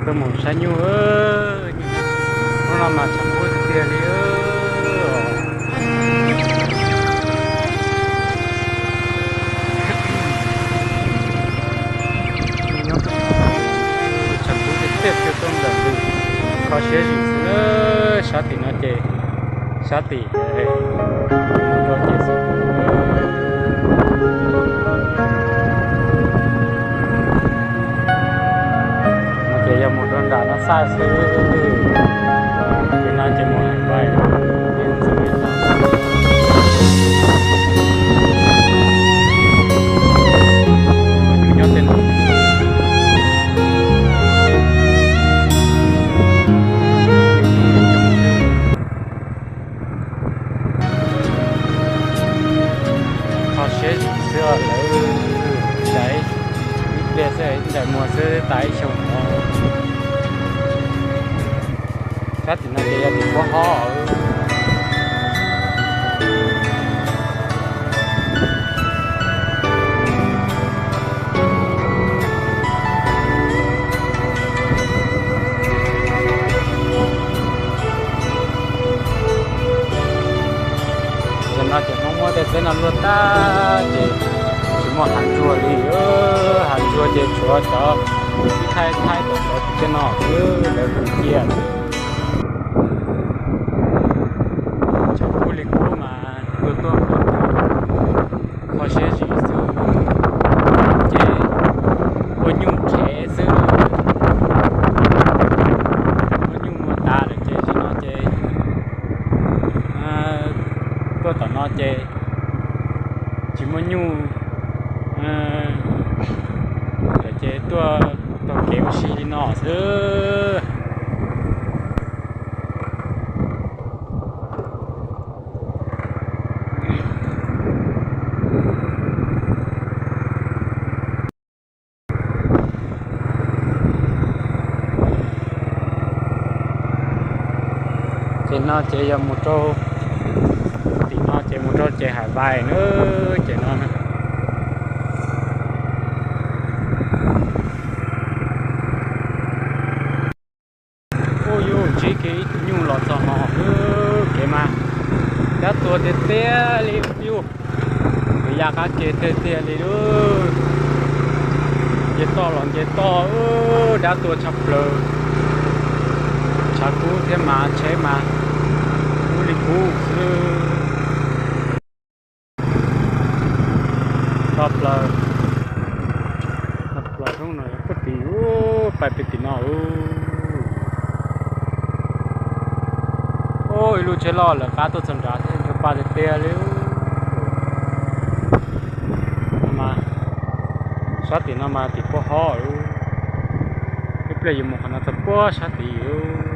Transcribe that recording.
Mus saib nyuj, hnub no mas tshav kub tiag tiag li. Tshav kub tiag tiag, tuaj ntawm ntug, kho siab zim xwb. Sab tim no ces, sab tim, mus rau ces xwb. No ces yog mus rau nram no xwb. Ces no ces mus Hais Vais, nyob tej no. Kho siab zim xwb, lawv tais ib pliag xwb, ib ntais muag xwb tas ib xyoos no. Sab tim no ces yog tim Pob Hob. Tam no ces Hmoob muab tej teb no luaj tag ces tsis muaj hav ntsuag li. Hav ntsuag ces tshuav cov ib thaij thaib tom cov tej no xwb, lawv cia. Tshav kub li kub mas tuaj tuaj kho siab zim xwb, ces ua nyuj qhev xwb. Ua nyuj muag tas lawm ces tam no ces tuaj tom no ces tsis muaj nyuj lawm ces tuaj taug kev ua si li no xwb. Ces no ces yog mus rau tim no ces mus rau ces Hais Vais na, ces no na. Ub, yus ntsib kiag ib tug nyuj los txog no, kev mas dab tuag tiag tiag li yus. Kuv ya qab ke tiag tiag li lub. Nce toj los nce toj, dab tuag tshaj plaws. Tshav kub thiab mas tsheb mas kub li kub xwb. Toj plaws, toj plaws roob no yog puag tim ub, pais pem tim no. Ub, ib lub tsheb loj lawv qab tuaj txog nrad thiab, ntshua pa tiag tiag li. Sab tim no mas tim Pob Hob. Ib pliag yuav mus qhov no txog puag sab tid.